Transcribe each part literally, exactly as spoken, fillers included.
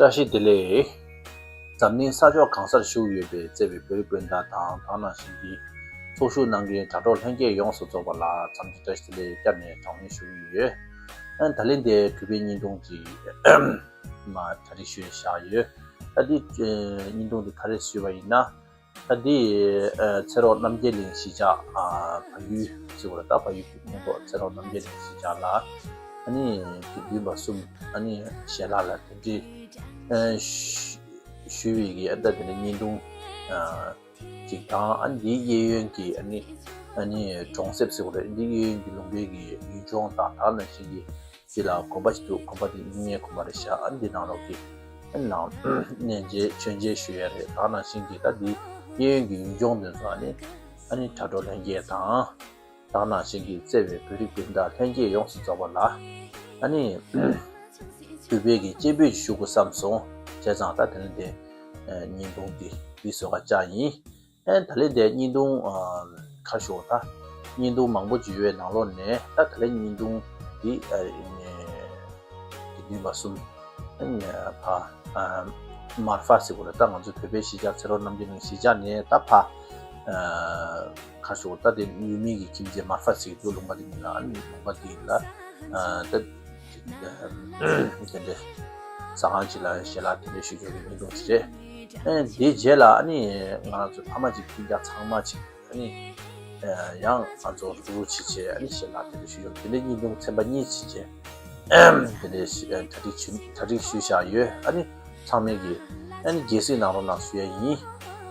བཀྲ་ཤིས་བདེ་ལེགས། འཛམ་གླིང་ས་ཕྱོགས་གང་སར་བཞུགས་ཡོད་པའི་བརྩེ་བའི་བོད་རིགས་སྤུན་ཟླ་དང་དེ་ནང་བཞིན་གྱི་ཚོགས་ཞུགས་གནང་མཁན་དྲ་གྲོགས་ལྷན་རྒྱས་ཡོངས་སུ་རྫོགས་པ་ལ་འཚམས་འདྲི་བཀྲ་ཤིས་བདེ་ལེགས་བསྐྱར་ནས་གྲངས་མེད་ཞུ་གི་ཡོད། ཨ་ནི་ད་ལན་དེ་གུས་པའི་བརྙན་ཐུང་ཅིག་མ་གྲ་སྒྲིག་ཞུས་བཞག་ཡོད། ད་འདི་ཨ་བརྙན་ཐུང་འདི་ག་རེ་ཞུས་པ་ཡིན་ན། ད་འདི་ཨ་ཚེ་རོགས་རྣམ་རྒྱལ་གླིང་གཞིས་ཆགས་ཨ་བལ་ཡུལ་ཟེར་བ་ལ། ད་བལ་ཡུལ་གྱི་ཁོངས་གཏོགས་ཚེ་རོགས་རྣམ་རྒྱལ་གླིང་གཞིས་ཆགས་ལ་ཨ་ནི་དགེ་འདུན་པ་གསུམ་ཨ་ནི་ཞལ་ལག་ལ་དེ་འདྲའི་ཨ་ཞུ་ཞུས་པའི་གི་ཨ་ད་དེ་འདྲའི་བརྙན་ཐུང་ཨ་ཅིག་དང་། ཨ་ནི་འདིའི་གཡས་གཡོན་གྱི་ཨ་ནི་ཨ་ནི་གྲོང་གསེབ་ཟེར་བ་རེད། འདིའི་གཡས་གཡོན་གྱི་ལུང་པའི་གི་ཡུལ་ལྗོངས་དང་དེ་ནང་བཞིན་གྱི་འདི་ལ་དགོན་པ་ཞིག་འདུག་དགོན་པ་འདི་རྙིང་མའི་དགོན་པ་རེད་ཤག་ཨ་ནི་འདི་ནང་ལོགས་ཀྱི་ཨ་ནི་ནང་གནས་མཇལ་མཆོད་མཇལ་ཞུ་ཡ་རེད། དེ་ནང་བཞིན་གྱི་ད་འདི་གཡས་གཡོན་གྱི་ཡུལ་ལྗོངས་འདི་ཚོ་ཨ་ནི་ཨ་ནི་དྲ་གྲོགས་ལྷན་རྒྱས་དང་དེ་ནང་བཞིན་གྱི་བརྩེ་བའི་བོད་རིགས་སྤུན་ཟླ་ལྷན་རྒྱས་ཡོངས་སུ་རྫོགས་པ་ལ་ཨ་ནི་གུས་པའི་གི་སྤྱན་འབུལ་ཞུ་དགོས་བསམ་སོང་། བྱས་ཙང་ད་དེ་ནི་དེ་ཨ་བརྙན་ཐུང་འདི་འདི་བཟོ་ག་བཅར་ཡིན། ཨེ་ད་ལན་དེ་བརྙན་ཐུང་ཨ་ཁ་ཤོ་ད་བརྙན་ཐུང་མང་པོ་ཅིག་ཡོད་པའི་ནང་ལོགས་ནས་ད་ད་ལན་བརྙན་ཐུང་འདི་ཨ་དགེ་འདུན་པ་གསུམ་ཨ་ཕ་ཨ་མར་ཧྥ་ཟེར་བ་རེད། ད་ང་ཚོ་བོད་པའི་གཞིས་ཆགས་ཚེ་རོགས་རྣམ་རྒྱལ་གླིང་གཞིས་ཆགས་ནས་ད་ཕ་ཨ་ཁ་ཤོ་ད་དེ་ཡུལ་མི་གི་ཁྱིམ་མཚེས་མར་ཧྥ་ཟེར་གྱི་འདུག་ལུང་པ་དེ་ཡིན་ལ། ཨ་ནི་ལུང་པ་དེ་ཡིན་ལ་ཨ་ད། དེ་འདྲའི་ཟ་ཁང་ཅིག་ལ་ཞལ་ལག་དེ་འདྲ་ཞུ་རྒྱུ་གི་བརྙན་ཐུང་ཅིག་རེད། ཨ་ནི་དེའི་རྗེས་ལ་ཨ་ནི་ང་རང་ཚོ་ཕ་མ་ཅིག་སྤུན་ཀྱག་ཚང་མ་ཅིག་ཨ་ནི་ཡང་ང་ཚོ་རུ་རུ་བྱེད་བྱེད་ཨ་ནི་ཞལ་ལག་དེ་འདྲ་ཞུ་རྒྱུ་དེ་འདྲའི་བརྙན་ཐུང་ཚན་པ་གཉིས་ཅིག་བྱས། དེ་འདྲའི་གྲ་སྒྲིག་ཞུ་གྲ་སྒྲིག་ཞུས་བཞག་ཡོད། ཨ་ནི་ཚང་མས་ཀྱི་ཨ་ནི་དགྱེས་གཟིགས་གནང་རོགས་གནང་ཞུ་ཡ་ཡིན།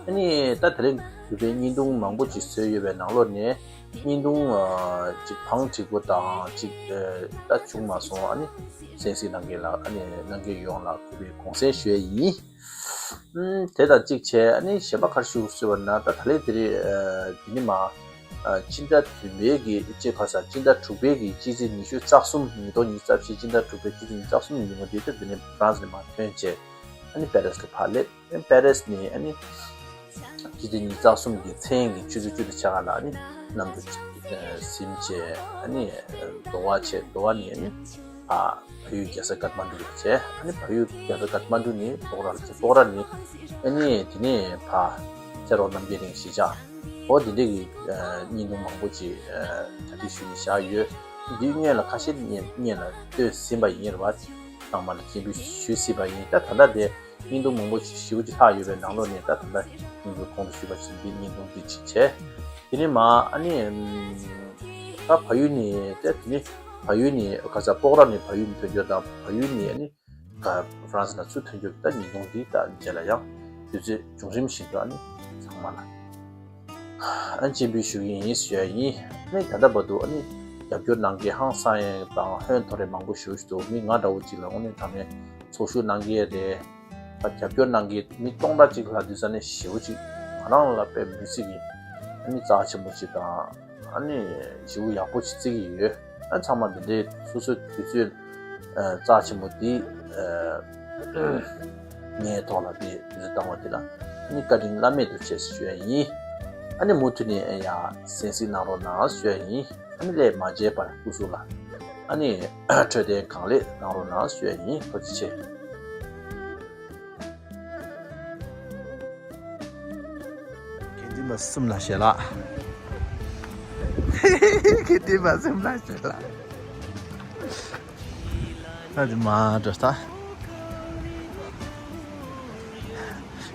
ཨ་ནི་ད་དེ་རིང་གུས་པའི་བརྙན་ཐུང་མང་པོ་ཅིག་བཟོས་ཡོད་པའི་ནང་ལོགས་ནས། བརྙན་ཐུང་ཨ་ཅིག་བང་བསྒྲིགས་པོ་དང་ཅིག་ཨ་ད་བྱུང་མ་སོང་། ཨ་ནི་གསན་གཟིགས་གནང་མཁན་ལ་ཨ་ནི་གནང་མཁན་ཡོངས་ལ་གུས་པའི་དགོངས་སེལ་ཞུ་ཡས་ཡིན། ཨུམ་དེ་དང་གཅིག་བྱས་ཨ་ནི་གཞན་པ་ག་རེ་ཞུ་ཟེར་བ་ན། ད་ད་ལན་དེ་རིང་ཨ་འདི་ནི་མ་ཨ་སྤྱི་ཟླ་བདུན་པའི་གི་ཅེས་ཁ་ས་སྤྱི་ཟླ་དྲུག་པའི་གི་སྤྱི་ཚེས་ཉི་ཤུ་རྩ་གསུམ། ཉིས་སྟོང་ཉི་ཤུ་རྩ་བཞི་སྤྱི་ཟླ་དྲུག་པའི་སྤྱི་ཚེས་ཉི་ཤུ་རྩ་གསུམ་ཉིན་མོ་དེ་ད་འདི་ནས་ཧྥ་རན་སི་ནས་མར་ཐོན་བྱས་ཨ་ནི་པེ་རེ་སི་ལ་ཕར་སླེབས། པེ་རེ་སི་ནས་ཨ་ནི་སྤྱི་ཟླ་ཉི་ཤུ་རྩ་གསུམ་གྱི་མཚན་གྱི་ཆུ་ཚོད་བཅུ་དང་ཕྱེད་ཀ་ལ་ཨ་ནི་གནམ་གྲུ་ཨ་གཟིམ་བྱས་ཨ་ནི་ཨ་དོ་བ་བྱས། དོ་བ་ནས་ཨ་ནི་ཨ་བལ་ཡུལ་རྒྱལ་ས་ཀཏ་མན་ཌུ་ལ་བྱས། ཨ་ནི་བལ་ཡུལ་རྒྱལ་ས་ཀཏ་མན་ཌུ་ནས་སྤོག་ར་ལ་བྱས། སྤོག་ར་ནས་ཨ་ནི་དེ་ནས་ཕར་ཚེ་རོགས་རྣམ་རྒྱལ་གླིང་གཞིས་ཆགས། འོ་དེ་འདྲས་ཀྱི་ཨ་བརྙན་ཐུང་མང་པོ་ཅིག་ཨ་གྲ་སྒྲིག་ཞུས་ནས་བཞག་ཡོད། འདིའི་སྔོན་ལ་ཁ་ཤས་སྔོན་ལ་བཏོན་ཟིན་པ་ཡིན་རེད་བ། ཚང་མ་ལ་སྤྱན་འབུལ་ཞུས་ཟིན་པ་ཡིན། ད་ད་ལྟ་དེ་བརྙན་ཐུང་མང་པོ་ཞེ་པོ་ཅིག་ལྷག་ཡོད་པའི་ནང་ལོགས་ནས་ད་ད་ལྟ་བརྙན་ཐུང་གོང་དུ་ཞུས་པ་བཞིན་འདི་བརྙན་ཐུང་འདི་གཅིག་བྱས། དེ་ནས་མ་ཨ་ནི་ད་བལ་ཡུལ་ནས་ད་དེ་ནས་བལ་ཡུལ་ནས་ག་ས་སྤོག་ར་ནས་བལ་ཡུལ་ནས་ཐོན་རྒྱུ་དང་བལ་ཡུལ་ནས་ཨ་ནི་ག་ཧྥ་རན་སི་ལ་ཚུར་ཐོན་རྒྱུ་ད་བརྙན་ཐུང་འདི་ད་རྗེས་ལ་ཡང་དུས་ཚོད་བྱུང་རིམ་བཞིན་དུ་ཨ་ནི་ཚང་མ་ལ། ཨ་ནི་སྤྱན་འབུལ་ཞུ་གི་ཡིན་ཞུ་ཡ་ཡིན། ཨ་ནི་ད་ལྟ་བར་དུ་ཨ་ནི་རྒྱབ་སྐྱོར་གནང་མཁན་ཧང་སང་ཡང་དང་ཧོན་ཐོ་རེ་མང་པོ་ཞེ་པོ་ཞིག་འདུག་མི་ང་འདྲ་བོ་ཅིག་ལ་དངོས་གནས་དྲང་གནས་ཚོགས་ཞུགས་གནང་མཁན་རེད། ཨ་རྒྱབ་སྐྱོར་གནང་མཁན་མི་སྟོང་ཕྲག་གཅིག་ལྷག་འདུག་ས་ནས་ཞེ་པོ་ཅིག་ང་རང་ལ་དཔེ་མི་སྲིད་ཀྱི་ཨ་ནི་རྩ་ཆེན་པོ་ཅིག་དང་། ཨ་ནི་ཞེ་པོ་ཡག་པོ་ཅིག་བརྩི་གི་ཡོད། ཨ་ཚང་མ་འདི་འདྲའི་སོ་སོའི་དུས་ཚོད་ཨ་རྩ་ཆེན་པོ་འདི་ཨ་ངའི་ཐོག་ལ་དེ་དུས་ཚོད་བཏང་བ་དེ་ལ་ཨ་ནི་བཀའ་དྲིན་བླ་མེད་དུ་ཆེ་ཞུ་ཡ་ཡིན། ཨ་ནི་མུ་མཐུད་ནས་ཡང་གསན་གཟིགས་གནང་རོགས་གནང་ཞུ་ཡ་ཡིན། ཨ་ནི་ལས་མ་བརྗེད་པར་སྐུ་གཟུགས་ལ་ཨ་ནི་འཕྲོད་བསྟེན་གང་ལེགས་གནང་རོགས་གནང་ཞུ་ཡ་ཡིན། ཐུགས་རྗེ་ཆེ། དགེ་འདུན་པ་གསུམ་ལ་ཞལ་ལག་དགེ་འདུན་པ་གསུམ་ལ་ཞལ་ལག་ད་དེ་མ་འགྲོ་ད།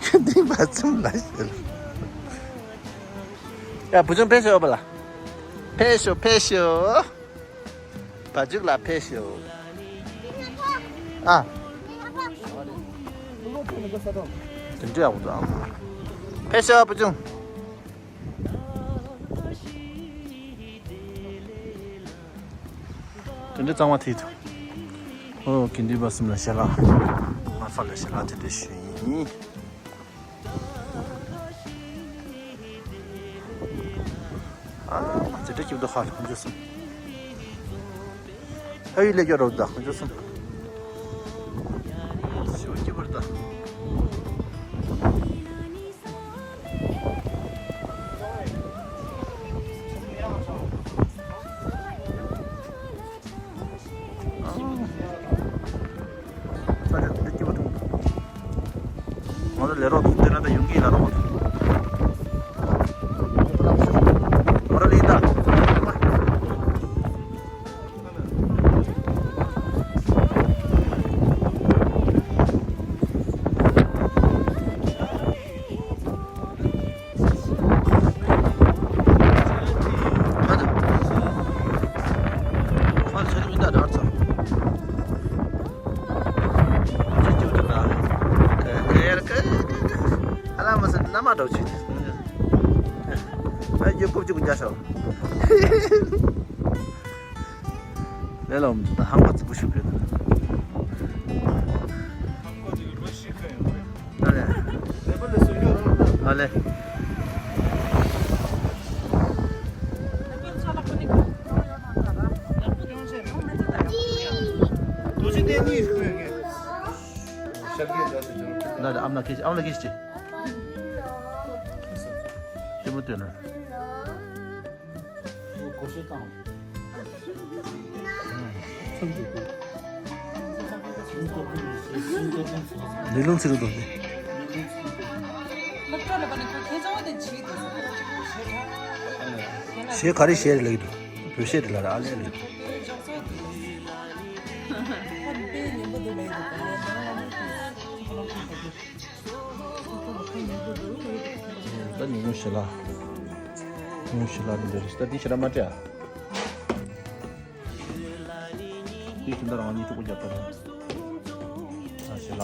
དགེ་འདུན་པ་གསུམ་ལ་ཞལ་ལག་ཡ་བུ་ཆུང་ཕེབས་ཤོག་པ་ལ། ཕེབས་ཤོག་ཕེབས་ཤོག་བ་ཕྱུགས་ལ་ཕེབས་ཤོག་ཨ། དེ་འདྲ་ཡག་པོ་འདུག་ཨ། ཕེབས་ཤོག་བུ་ཆུང་། དེ་འདྲ་གཙང་མ་ཐིག་ཐུབ། ཨོ་དགེ་འདུན་པ་གསུམ་ལ་ཞལ་ལག་མར་ཧྥ་ལ་ཞལ་ལག་དེ་འདྲ་ཞུ་ཡིན། ཨ་ང་ཚོ་འདྲ་སྐྱིད་པོ་འདུག་ཧ་ལ་ཁོང་ཚོ་གསུམ། ཕ་ཡུལ་སླེབས་ཀྱི་རེད་ད་ཁོང་ཚོ་གསུམ། ཞེ་པོ་སྐྱིད་པོ་རེད་ད། ཨ། ས་ཆ་འདི་སྐྱིད་པོ་འདུག་ང་ཚོ་ལས་རོགས་འདུག་སྟེ་ན་ད་ཡོང་གི་ལ་རོགས་འདུག་ང་ར་ལི་ད། ཨ་ལ་མ་ཟེར་ན་མ་འགྲོ་ཆུ། ཨ་ཡོད་ཀུབ་ཅིག་ཀུན་རྒྱ་ཤོག་ལེ་ལོ་ད་ཧང་པ་ཙི་པུ་ཤུ་གི། ཨ་ལེ། ཨ་ལེ། ད་ཨ་མ་ལ་ཁེ་ཅི་ཨ་མ་ལ་ཁེ་ཅི། ཅི་མོ་ལྟོས་ན། ལི་ལུང་ཚིག་རུ་དོ་ནི། གཞས་ག་རེ་གཞས་རེད་ལབ་ཀྱི་འདུག་བོད་གཞས་རེད་ལབ་ར་ཨ་ལས་རེད། ད་ཉུང་ཉུང་ཞེ་ལ། ཉུང་ཉུང་ཞེ་ལ་འདི་འདྲ་རེད། ད་འདི་ཞེ་ལ་མ་སྤྲད་ཨ། འདི་ཁྱིམ་བདག་རང་གཉིས་ཕྲུ་གུ་རྒྱབ་པ་རེད། ཨ་ཞེ་ལ།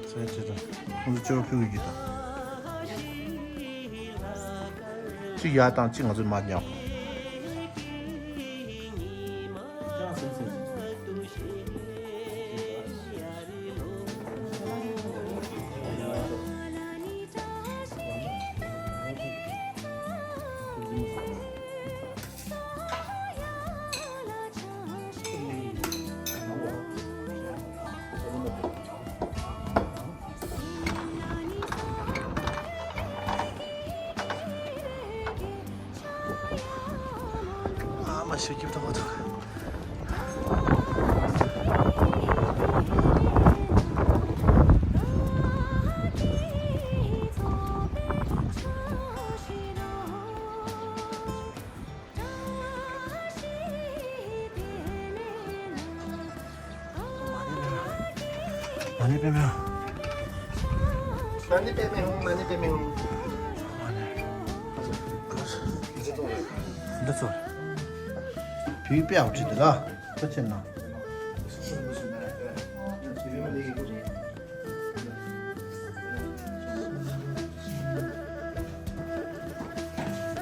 ཟས་བྱེད་དང་། ཁོང་ཚོ་ཅོག་ཕུལ་གི་ཡོད་དང་། གཅིག་ཡར་བཏང་གཅིག་ང་ཚོས་མར་ཉོ། ཨ་མ་ཤི་ཁྱིམ་ཐོག་མ་ཐོག་མ་ཎི་པདྨེ། མ་ཎི་པདྨེ་ཧཱུྃ། མ་ཎི་པདྨེ་ཧཱུྃ། འདི་ཚོ། བུའི་དཔེ་ཨའོ་ཁྲིད་དུ་ལ། ཁོ་ཆེན་ན།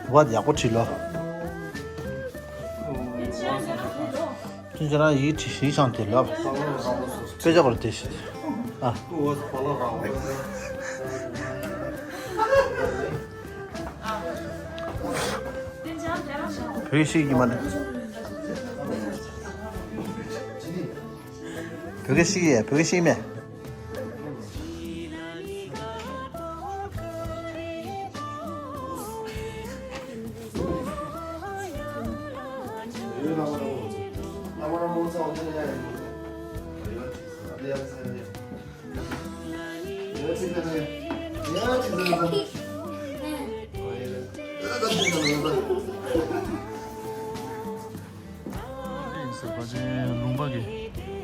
བ་ཡག་པོ་བྲིས་ལོ། ཁྱེད་ཚོ་རང་ཡིག་བྲིས་ཤིང་དེ་ལབ། དཔེ་ཆ་བར་དེ་ཤེས། ཨ། བོད་ཤེས་ཀྱི་མ་རེད། བོད་སྐད་ཤེས་ཀྱི་ཡ། བོད་སྐད་ཤེས་མེད། ཡིན་ཟེར་བ་ཅན་ལུང་པ་གི་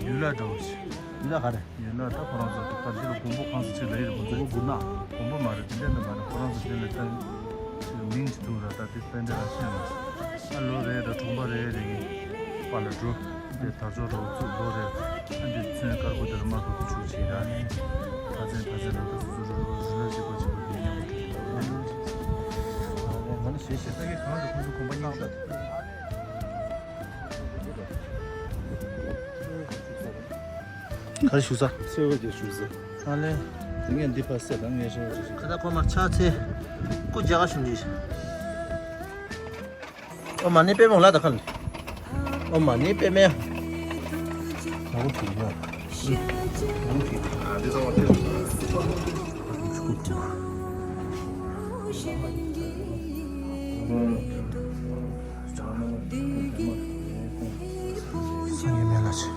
ཡུལ་ལྷ་འདྲ་བོ་ཞིག་ཡུལ་ལྷ་ག་རེ། ཡུལ་ལྷ་ད་ཁོ་རང་ཚོ་ད་འདི་ལ་མགོན་པོ་གང་ཟེར་ཅིག་ལ་ཡི་རེད། མགོན་པོ་མགོན་པོ་མ་རེད། དེ་འདྲ་འདྲ་མ་རེད། ཁོ་རང་ཚོ་དེ་ལ་ད་ཅིག་མིང་ཅིག་འདུག་ར། ད་དེ་པཎྜི་ཏ་རང་ཤེས་མ་སོང་། ཨ་ལོ་རེ་རེ་གྲོང་པ་རེ་རེ་གི་པ་ལ་འགྲོ། དེ་དར་ལྕོག་རོ་བཙུགས་ལོ་རེ། ཨ་འདི་ཚོན་དཀར་པོ་དེ་ལ་དམར་པོ་གི་ཆུ་ཅིག་ར། ཕ་ཚན་ཕ་ཚན་ལ་ད་སོ་སོ་རུ་རུ་ལ་ཅིག་པ་ཅིག་པ་དེ་ཡང་མ་ཁྲིད་ཡོང་། ང་ནི་ཞེ་ཞེ་ས་གི་གང་དུ་ཁོང་ཚོ་གོམ་པ་རྙིང་ཤོག་ག་རེ་ཞུ་ས། ཚེ་འོད་ཀྱི་ཞུ་ས། ཨ་ལེ། དེ་ངས་འདི་ཕ་སེ་དང་ངས་ཤོར་ཅིག་ཤོར། ཁ་ད་ཁོ་མར་ཆགས་ཚེ། སྐུ་རྒྱ་གར་ཞུ་འདི། ཨོཾ་མ་ཎི་པདྨེ་ཧཱུྃ་ལ་ད་ཁ་ལ། ཨོཾ་མ་ཎི་པདྨེ་ཧཱུྃ། ཨ་འདི་ཚང་མ་དེ། སངས་རྒྱས་སྨན་བླ་ཆེ།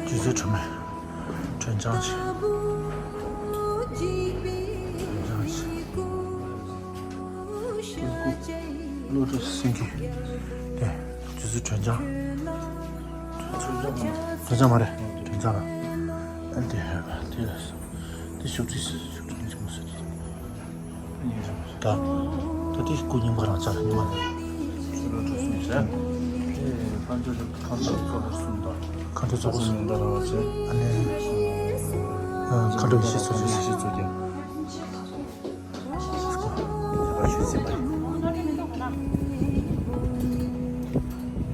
རྗེ་བཙུན་སྒྲོལ་མའི་སྒྲོལ་ལྗང་ཆེ། སྒྲོལ་ལྗང་ཆེ། བློ་གྲོས་སེང་གེ། དེ་རྗེ་བཙུན་སྒྲོལ་ལྗང་། སྒྲོལ་ལྗང་མ་རེད། སྒྲོལ་ལྗང་ར། ཨ་དེ་ཧེ་བ་དེ་ར། དེ་ཤུགས་ཀྱིས་ཤུགས་ཀྱིས་ཆེན་པོ་ཟེར། ད་ད་དེ་སྐུ་རྙིང་པ་རང་ཅག་རྙིང་པ་རེད། མཁའ་འགྲོ་ཚོགས་པ་གསུམ་དང་། མཁའ་འགྲོ་ཚོགས་པ་གསུམ་དང་། ཨ་ནི་མཁའ་འགྲོ་ཡེ་ཤེས་ཚོགས་རྒྱན། ཡེ་ཤེས་ཚོགས་རྒྱན།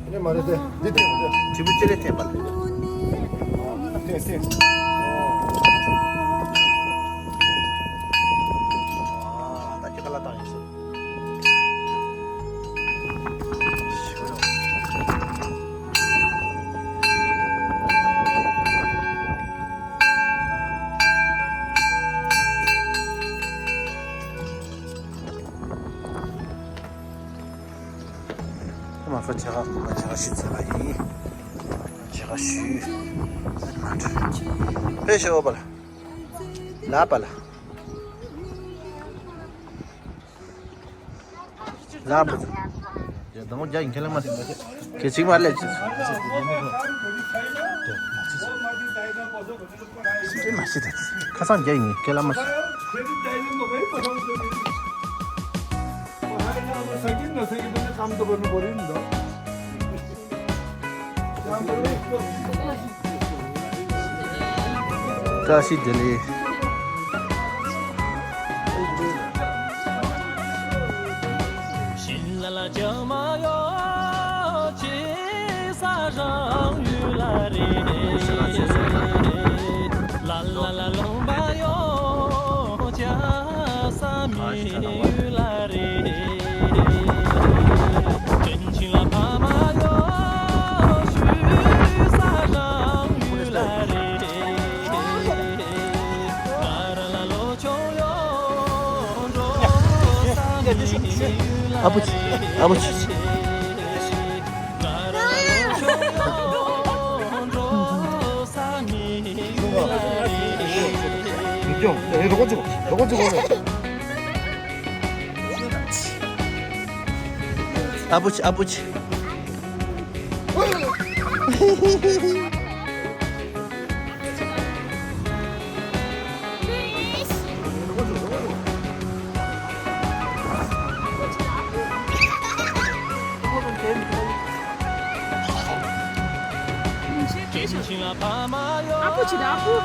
ཨ་ནི་མ་རེད་དེ། འདི་འཐེན་པ་དེ། དྲིལ་བུ་ཅི་རེད་འཐེན་པ་ལ། འཐེན་འཐེན། ད་ཁྱེད་ཁ་ལག་བཏང་ཡིན་ཟེར། མ་ཁ་ཇ་ག་ཁོ་ཁ་ཇ་ག་ཞུས་ཚར་བ་ཡིན། ཇ་ག་ཞུས། མ་འགྲོ། ཕེ་ཤོ་བ་ལ། ལ་པ་ལ། ལ་པ་ལ། ཡ་དང་པོ་རྒྱ་ཡིན་ཁས་ལེན་མ་ཐེབས་པ་དེ། གལ་ཆེ་མ་ལས་ཅི། ཅི་མ་ཤི་ད། ཁ་སང་རྒྱ་ཡིན་ཁས་ལེན་མ་ཤི། བཀྲ་ཤིས་བདེ་ལེགས། ཨ་བུ་ཆི། ཨ་བུ་ཆི། ཨ་བུ་ཆི། ཨ་བུ་ཆི། ཨ་ཁུ་ཆེ་ད་ཨ་ཁུ།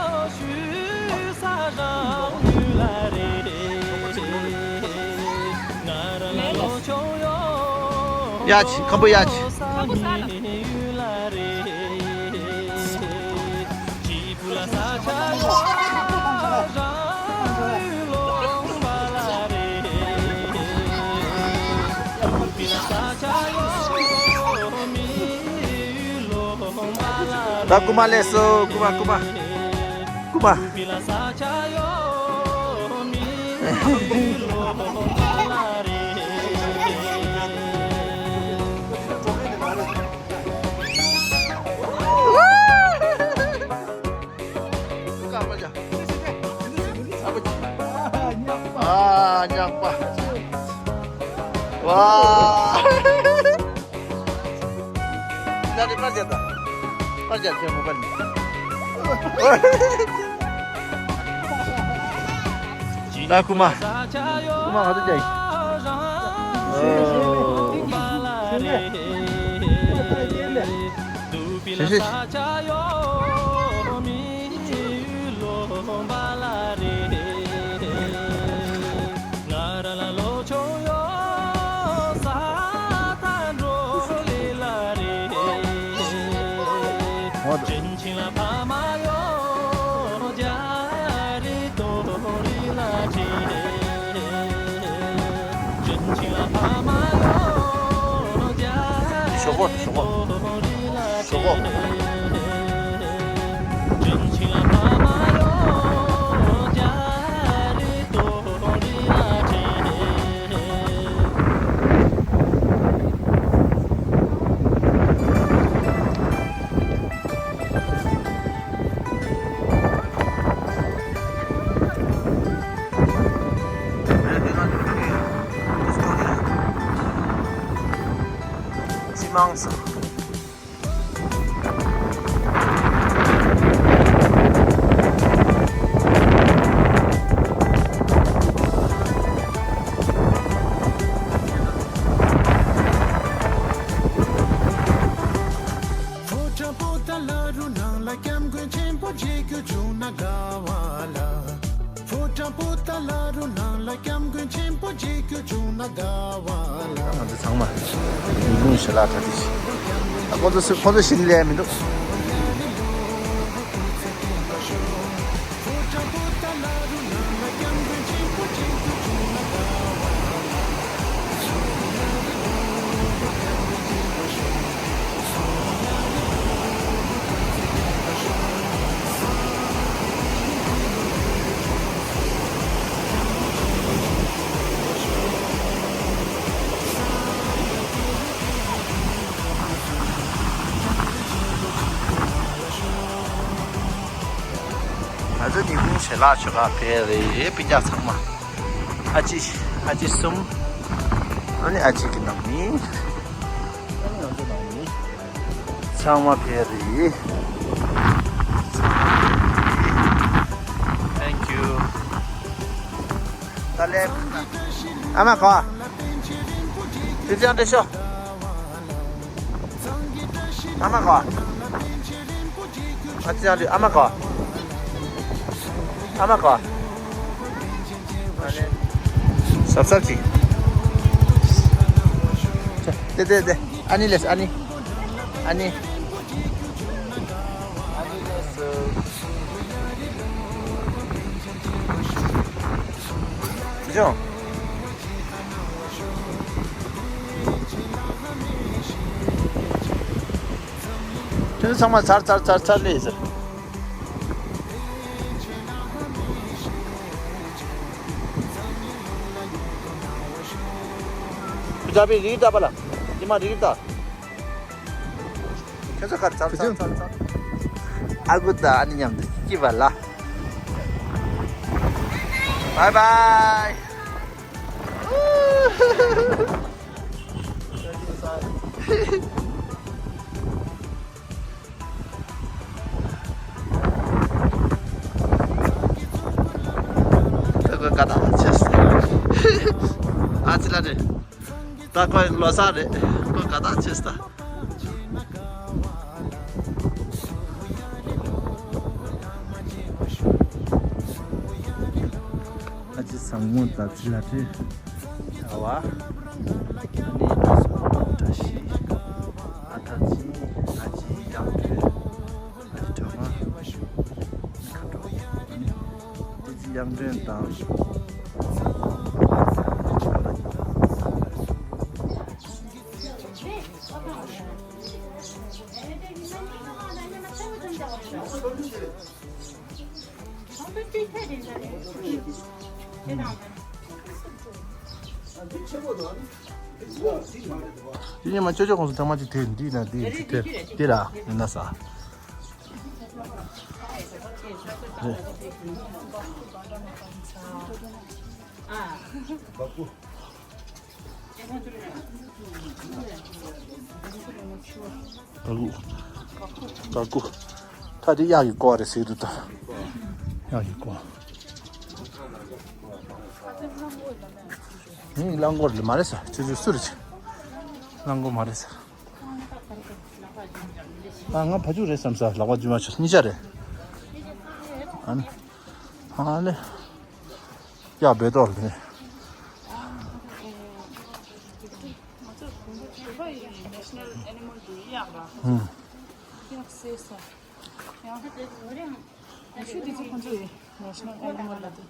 ཡ་ཆི་ཁམ་བུ་ཡ་ཆི། ཁམ་བུ་ས་ལ། ད་རྐུ་མ་སླེབས་སོང་། རྐུ་མ་རྐུ་མ་རྐུ་མ། ཨ་ཉག་པ། ཝ། ད་རེ་པར་རྒྱབ་དང་། པར་རྒྱབ་ཆེན་པོ་པར་ནི། ད་རྐུ་མ། རྐུ་མ་ག་ཚོད་རྒྱག་ཡིན། ཨོ། ཞེ་ཞེ། ཞོག་པོ་ཞོག་པོ་ཞོག་པོ། མཇལ་རྒྱུ་བྱུང་ན་དགའ་བ་ལ། ཕོ་བྲང་པོ་ཏཱ་ལ་རུ་ནང་ལ་སྐྱབས་མགོན་ཆེན་པོ་མཇལ་རྒྱུ་བྱུང་ན་དགའ་བ་ལ། ང་ཚོ་ཚང་མ་ཉིན་གུང་ཞལ་ལག་གྲ་སྒྲིག་བྱེད། ཨ། ཁོ་ཚོ་སུ། ཁོ་ཚོ་ཞིག་ལས་མི་འདུག་ང་ཚོ་ཉིན་གུང་ཞལ་ལག་མཆོད་གར་ཕེབས་རེད། སྤུན་ཀྱག་ཚང་མ། ཨ་ཅེ། ཨ་ཅེ་གསུམ། ཨ་ནི་ཨ་ཅེ་གི་ནང་མི། ཨ་ནི་ང་ཚོ་ནང་མི། ཚང་མ་ཕེབས་རེད། Thank you. ད་ལེ། ཨ་མ་གོ། དེ་ཅང་དེ་ཤོ། ཨ་མ་གོ། ཨ་ཅག་ལུས། ཨ་མ་གོ། ཨ་མ་གོ། སབ་སབ་ཅིག། ཏེ་ཏེ་ཏེ། ཨ་ནི་ལེས། ཨ་ནི། ཨ་ནི། ཇོ། ཁྱོད་ཚང་མ་ཚར་ཚར་ཚར་ཚར་ལས་ཟེར། ཁྱོད་ཚ་བའི་རིགས་ལྟ་བ་ལ། ཉི་མ་རིགས་ལྟ། ཁྱོད་ཚོ་གར་ཚར་ཚར་ཚར་ཚར། ཨ་ཁུ་དང་ཨ་ནེ་མཉམ་དུ་སྐྱིད་པ་ལ། Bye bye. ད་ཁོས་ཀ་ད་ཆེ་སི། ཨ་ཙི་ལ་རེད། ད་ཁོའི་ལོ་གསར་རེད། ཁོས་ཀ་ད་ཆེ་སི་ད། ཨ་ཅེ་བཟང་མོ་ད་ཅི་ལ་ཏྲི། ཨ་བ། ཨ་ནི་བཀྲ་ཤིས། ཨ་ཐ་ཅི། ཨ་ཅེ་ཡང་ཏྲི། ཨ་ཅེ་གྲོ་མ། ཁ་གྲོ། ཨ་ནི་ཏི་ཅི་ཡང་ཏྲེན་དང་། དེ་ཉི་མ་ཅོ་ཅོ་ཁོང་ཚོ་ཐེངས་མ་གཅིག་དེ་འདི་ན་འདི་འདི་དེ་དེ་ར་ཡིན་ན་ས། རེད། ཀ་ཀུ། ཀ་ཀུ། ད་དེ་གཡག་གི་ཀོ་རེད་ཟེར་འདུག་ད། གཡག་གི་ཀོ། ངས་རླངས་འཁོར་ལ་མ་རེད་ས། ཆུ་ཆུ་སུ་རེད་ཆེ། རླངས་འཁོར་མ་རེད་ས། ཨ། ང་ཕ་ཕྱུགས་རེད་བསམ་ས། ལག་པ་རྗེས་མ་ཆུ་གཉིས་ཆ་རེད། ཨ་ནི། ཨ་ལེ། ཡ་བེ་ཏོག་ལ་ནི། ང་ཚོ་བོད་པ་ཡི་ནེ་ཤ་ནལ་ཨེ་ནི་མལ་དེ་གཡག་ར། ཧུམ། གཡག་བསད་ས། ཡང་ཤུ་དེ་ཚོ་ཁོང་ཚོ་ཡི་ནེ་ཤ་ནལ་ཨེ་ནི་མལ་ལ་དེ་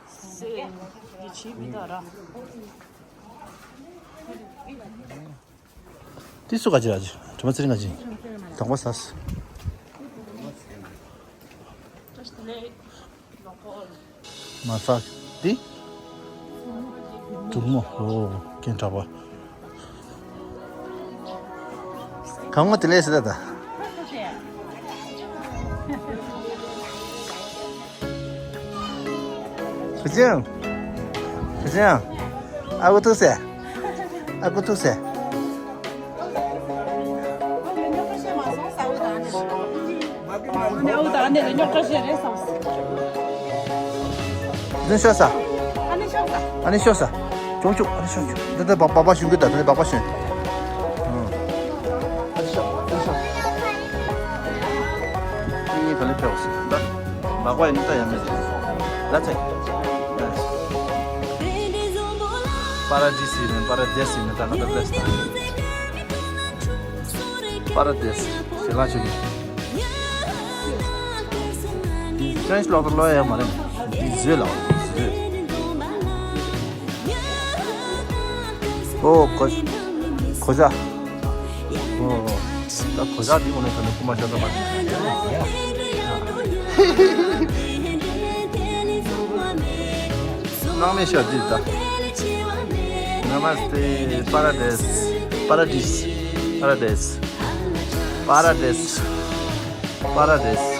བསད་ཡི་བྱེད་མི་འདུག་ར། དེ་སུ་ག་ཅི་ར་ཅི། དྲི་མ་ཚེ་རིང་ག་ཅི། དང་པོ་ཟ། མ་ཟ། འདི། གྲུག་མོ། ཨོ། རྐྱེན་དྲག་པ། གང་མོ་དེ་ལས་ཟེར་ད། བུ་ཆུང་། བུ་ཆུང་། ཨ་ཁུ་ཐུག་ཟེར། ཨ་ཁུ་ཐུག་ཟེར། བུ་ཆུང་ཤོག་ས། ཨ་ནི་ཤོག་ས། ཅུང་ཅུང་། ཨ་ནི་ཤོག་ཅུང་། འདི་འདི་སྦག་སྦག་སྦག་ཞུ་གི་ད། འདི་འདི་སྦག་སྦག་ཞུ། ཨ་ནི་ཤོག་ཨ་ནི་ཤོག་ཁྱེད་གཉིས་ག་ལེ་ཕེབས་སོང་ད། མག་པ་ཡིན་ད་ཡང་མེད་ད་ཚེ། པ་ར་ཌི་སི་ཡིན་པ་ར་དེ་སི་ཡིན་ད་ག་ད་པེ་སི་ད། པ་ར་དེ་སི་ཞེ་ག་ཆུ་ནི། འདི་ཕྲེན་ཆི་ལོག་ལོ་ཡ་མ་རེད། འདི་བཟོས་ལ་བཟོས། ཨོ་གོ་གོ་ཇ། ཨོ་ད་གོ་ཇ་འདི་ངོ་ནས་ཁ་ནས་རྐུ་མ་ཤ་ཚ་མ་རེད། སྣང་མེད་ཤོག་འདི་ད། Namaste, པ་ར་དེ་སི། པ་ར་དེ་སི། པ་ར་དེ་སི། པ་ར་དེ་སི། པ་ར་དེ་སི།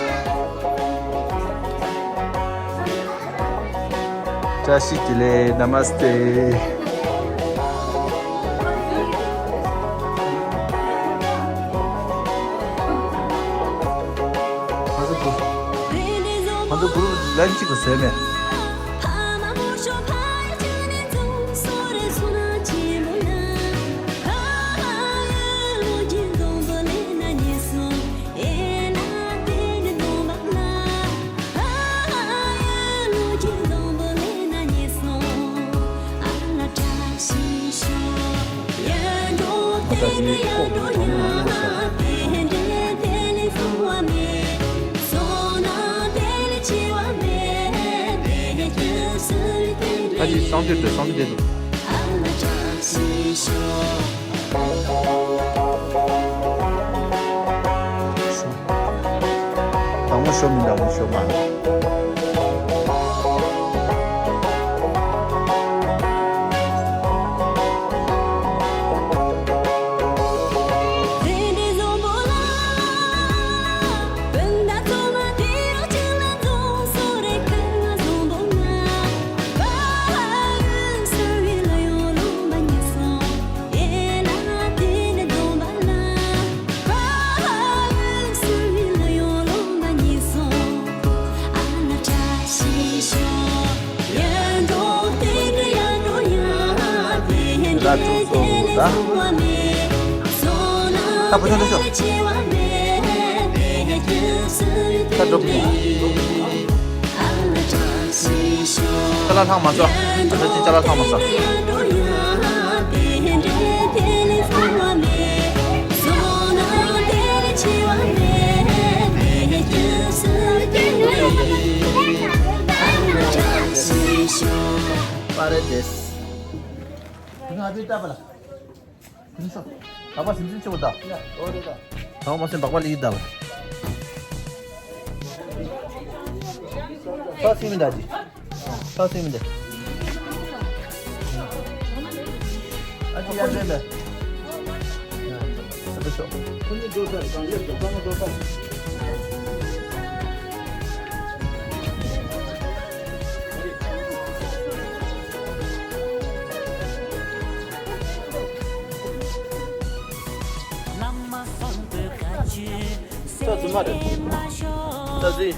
བཀྲ་ཤིས་བདེ་ལེགས། Namaste། ང་ཚོ་གུ་ང་ཚོ་གུ་རུབ་ལན་གཅིག་གི་བཟོས་མེད། ད་ཅི་སང་དུས་དེ་སང་དུས་དེ། དང་པོ་ཤོ་མི་འདྲ་བོ་ཤོ་མ། ད་བུ་ཆུང་འགྲོ་ཤོག་ད་འགྲོ་བུ་ཆུང་། ཅ་ལག་ལྷག་མ་སོང་། ཨ་ཅག་ཅིག་ཅ་ལག་ལྷག་མ་སོང་། པ་རེད་དེ། ང་ཚོའི་ལྟ་བ་ལ། ཁྱིམ་ཚང་། ལག་པ་སིམ་སིམ་ཆེ་བོ་ད། ཨོ་རེད་ད། ད་མ་སེམས་བག་པ་ལི་ཡི་ད། ས་སིམ་མི་ད་ཅི། ས་སིམ་མི་ད། ཨ་ཅི་ཡ་རེད་ད། ཨ་ད་ཤོག་ཁོ་གཉིས་འགྲོ་ས་རེད་ད། ཡོད་ཀྱང་ཚང་མ་འགྲོ་ས་རེད། ས་རྫུན་མ་རེད། ས་རྫུན།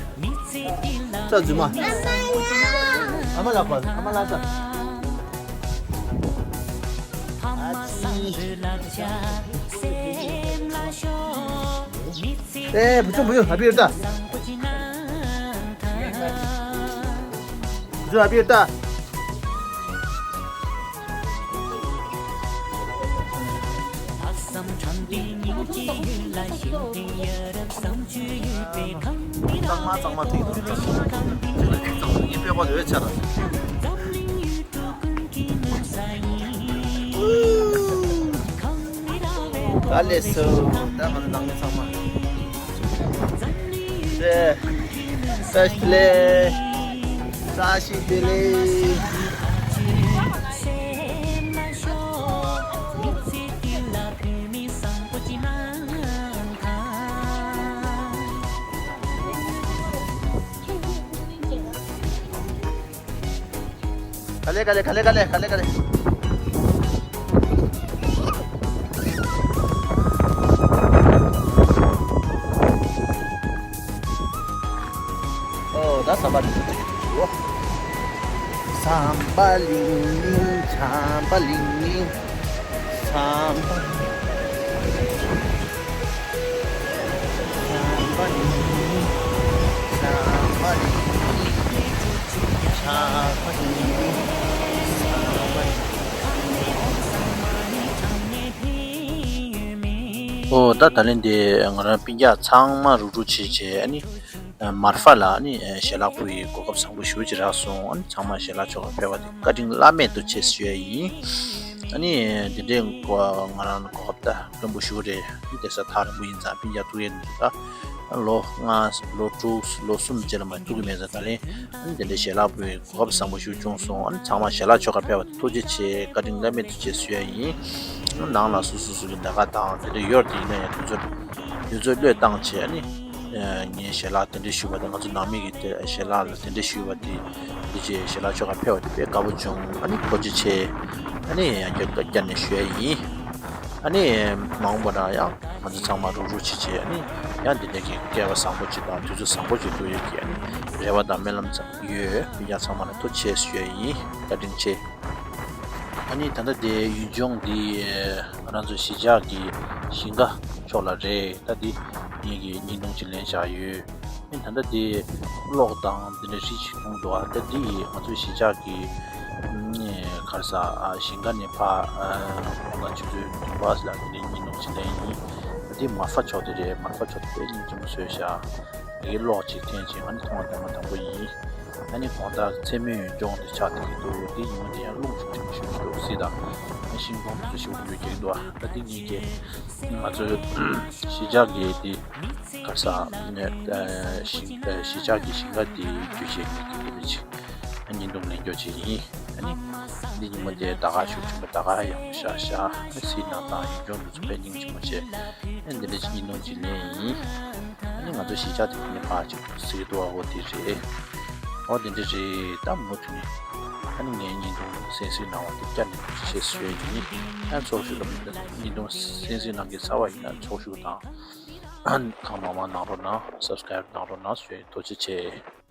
ས་རྫུན་མ། ཨ་མ་ལགས་པ། ཨ་མ་ལགས་ས། ཨ་ཙི། ཨེ་བུ་ཆུང་བུ་ཆུང་ཨ་ཕི་ཡོད་ད། བུ་ཆུང་ཨ་ཕི་ཡོད་ད། གཙང་མ་གཙང་མ་དེ་ཡིན་འདུག་ད་ཅི་ལ་ཡིག་ཚང་ཡིན་པའི་པ་ལོས་ཆ་ར། ད་ལས་སོ། ད་ང་ཚོ་ནང་མི་ཚང་མ། ཏེ། བཀྲ་ཤིས་བདེ་ལེགས། བཀྲ་ཤིས་བདེ་ལེགས། ག་ལེ་ག་ལེ་ག་ལེ་ག་ལེ་ག་ལེ་ག་ལེ། ཨོ་ད་ཟམ་པ་འདི་ཚོ་ཅིག་འོ། ཟམ་པ་ལིང་ལིང་ཟམ་པ་ལིང་ལིང་། ཟམ་པ་ཟམ་པ་ལིང་ལིང་། ཨོ་ད་ད་ལན་དེ་ང་རང་སྤུན་ཀྱག་ཚང་མ་རུག་རུག་བྱས་བྱས་ཨ་ནི། མར་ཧྥ་ལ་ཨ་ནི་ཞལ་ལག་ཕུལ་བའི་གོ་སྐབས་བཟང་པོ་ཞེ་པོ་ཅིག་རག་སོང་། ཨ་ནི་ཚང་མ་ཞལ་ལག་མཆོད་གར་ཕེབས་པ་དེ་བཀའ་དྲིན་བླ་མེད་དུ་ཆེ་ཞུ་ཡ་ཡིན། ཨ་ནི་འདི་འདྲའི་གོ་ང་རང་གོ་སྐབས་ད་དཀོན་པོ་ཞེ་པོ་རེད། ཨ་ནི་དེ་ས་ཐག་རིང་པོ་ཡིན་ཙང་སྤུན་ཀྱག་ཐུག་ཡས་འདུག་ད། ལོ་ལྔ་ལོ་དྲུག་ལོ་གསུམ་རྗེས་ལ་མ་ཐུག་གི་མེད་ཙང་ད་ལན་ཨ་ནི་འདི་འདྲའི་ཞལ་ལག་ཕུལ་བའི་གོ་སྐབས་བཟང་པོ་ཞིག་བྱུང་སོང་། ཨ་ནི་ཚང་མ་ཞལ་ལག་མཆོད་གར་ཕེབས་པ་དེ་ཐུགས་རྗེ་ཆེ། བཀའ་དྲིན་བླ་མེད་དུ་ཆེ་ཞུ་ཡ་ཡིན། ནང་ལ་སུ་སུ་སུ་གི་ལས་ཀ་དང་དེ་འདྲ་ཡོད་དེ་ཡིན་ན་ཡང་དུས་ཚོད་དུས་ཚོད་བློས་བཏང་བྱས་ཨ་ནི་ངའི་ཞལ་ལག་དེ་འདྲ་ཞུས་པ་དེ་ང་ཚོ་ནང་མི་གི་དེ་ཞལ་ལག་ལ་དེ་འདྲ་ཞུས་པ་དེ་འདི་བྱས་ཞལ་ལག་མཆོད་གར་ཕེབས་པ་དེ་དཔེ་དགའ་པོ་བྱུང་། ཨ་ནི་ཐུགས་རྗེ་ཆེ། ཨ་ནི་ཡང་བསྐྱར་བསྐྱར་ནས་ཞུ་ཡ་ཡིན། ཨ་ནི་མ་འོངས་པ་ན་ཡང་ང་ཚོ་ཚང་མ་རུག་རུག་བྱེད་བྱེད་ཨ་ནི་ཡང་འདི་འདྲ་གི་སྐལ་བ་བཟང་པོ་ཅིག་དང་དུས་ཚོད་བཟང་པོ་ཅིག་ཐུག་ཡོད་ཀྱི་ཨ་ནི་རེ་བ་དང་སྨོན་ལམ་ཙམ་ཡོད། སྤུན་ཀྱག་ཚང་མ་ལ་ཐུགས་རྗེ་ཆེ་ཞུ་ཡ་ཡིན། བཀའ་དྲིན་ཆེ། ཨ་ནི་ད་ལྟ་དེ་ཡུལ་ལྗོངས་འདི་ང་རང་ཚོ་གཞིས་ཆགས་ཀྱི་ཞིང་ཁ་ཕྱོགས་ལ་རེད། ད་འདི་ངེད་ཀྱིས་བརྙན་ཐུང་ཅིག་ལེན་བཞག་ཡོད། ཨ་ནི་ད་ལྟ་དེ་གློག་དང་འདི་འདྲ་རིགས་ཤིག་མཐོང་འདུག་ཨ་ད་འདི་ཡིས་ང་ཚོའི་གཞིས་ཆགས་ཀྱི་ག་རེ་ཟ་ཞིང་ཁ་ནས་ཕར་གང་ལྟར་ཆུ་ཚོད་བདུན་པ་ལ་འདི་འདྲའི་བརྙན་ཐུང་ཅིག་ལེན་ཡིན། ད་འདི་མར་ཧྥ་ཕྱོགས་དེ་རེད། མར་ཧྥ་ཕྱོགས་དེ་དཔེ་སྙིང་རྗེ་མོ་བཟོས་བཞག་ཨ་གློག་ཅིག་འཐེན་ཅིང་ཨ་ནི་མཐོང་བ་དེ་མ་དང་པོ་ཡིན། ཨ་ནི་གང་ལྟར་མཚན་མོའི་ཡུལ་ལྗོངས་དེ་ཆགས་བསྡད་ཀྱི་འདུག་འདི་ཉིན་མོ་དེ་ཡང་རླུང་ཤུགས་ཆེན་པོ་ཞེ་པོ་ཅིག་འདུག་སྲིད་དང་ཤིང་སྡོང་དེ་ཚོ་ཞེ་པོ་ཅིག་འགྲོ་བསྡད་ཀྱི་འདུག་ཨ་ད་འདི་ངེད་ཀྱི་ང་ཚོའི་གཞིས་ཆགས་ཀྱི་དེ་ག་རེ་ཟ་ཞིང་གཞིས་ཆགས་ཀྱི་ཞིང་ཁ་དེ་བརྒྱུད་བྱས་ངེད་ཀྱི་དེ་འདྲ་ཅིག་བརྙན་ཐུང་ལེན་རྒྱུ་ཅིག་ཡིན། ཨ་ནི་འདི་ཉིན་མོ་དེ་ད་ག་ཤུགས་ཆེན་པོ་ད་ག་ཡག་པོ་ཤག་ཤག་ཨ་ནི་སྲིད་ནང་དང་ཡུལ་ལྗོངས་འདི་ཚོ་དཔེ་སྙིང་རྗེ་མོ་བྱས། ཨ་ནི་འདི་འདྲ་ཅིག་བརྙན་ཐུང་ཅིག་ལེན་ཡིན། ཨ་ནི་ང་ཚོ་གཞིས་ཆགས་དེ་ཁོ་ནས་ཕར་ཅིག་གཟིགས་འདུག་ཨ་འོ་དེ་རེད། འོ་དེ་འདྲ་རེད། ད་མུ་མཐུད་ནས་ཨ་ནི་ངའི་བརྙན་ཐུང་གསན་གཟིགས་གནང་བ་དེ་བསྐྱར་ནས་ཐུགས་རྗེ་ཆེ་ཞུ་ཡ་ཡིན། ཨ་ཚོགས་ཞུགས་དང་བརྙན་ཐུང་གསན་གཟིགས་གནང་མཁན་གསར་པ་ཡིན་ན་ཚོགས་ཞུགས་དང་། གང་མང་མང་གནང་རོགས་གནང་། སབ་སི་ཀ་རེབ་གནང་རོགས་གནང་ཞུ་ཡ་ཡིན། ཐུགས་རྗེ་ཆེ།